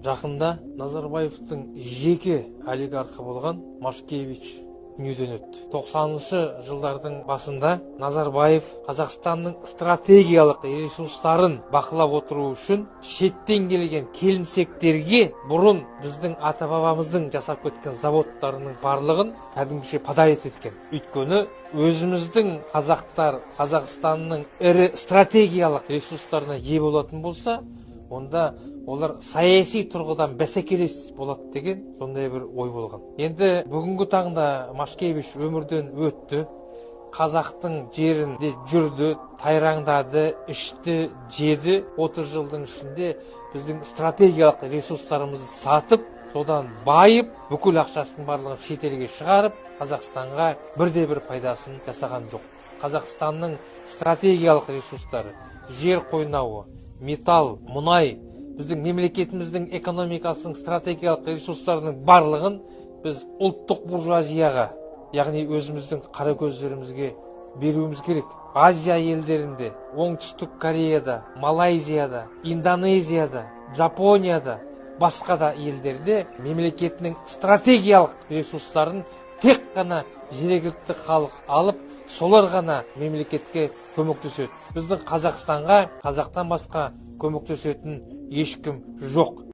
Жақында Назарбаевтың жеке олигархы болған Машкевич дүниеден өтті. 90-шы жылдардың басында Назарбаев Қазақстанның стратегиялық ресурстарын бақылап отыру үшін шеттен келген келімсектерге бұрын біздің ата-бабамыздың жасап кеткен заводтарының барлығын кәдімгіше подарить еткен. Өйткені өзіміздің қазақтар Қазақстанның ірі стратегиялық ресурстарына ие болатын болса, онда олар саяси тұрғыдан бәсекелес болады деген сондай бір ой болған. Енді бүгінгі таңда Машкевич өмірден өтті. Қазақтың жерінде жүрді, тайраңдады, ішті, жеді. 30 жылдың ішінде біздің стратегиялық ресурстарымызды сатып, содан байып, бүкіл ақшасының барлығын шетелге шығарып, Қазақстанға бірде бір пайдасын жасаған жоқ. Қазақстанның стратегиялық ресурстары, жер қойнауы, металл, мұнай, біздің мемлекетіміздің экономикасының стратегиялық ресурстарының барлығын біз ұлттық буржуазияға, яғни өзіміздің қара көздерімізге беруіміз керек. Азия елдерінде, Оңтүстік Кореяда, Малайзияда, Индонезияда, Жапонияда, басқа да елдерде мемлекетінің стратегиялық ресурстарын тек қана жергілікті халық алып, солар ғана мемлекетке көмектеседі. Біздің Қазақстанға қазақтан басқа көмектесетін ешкім жоқ.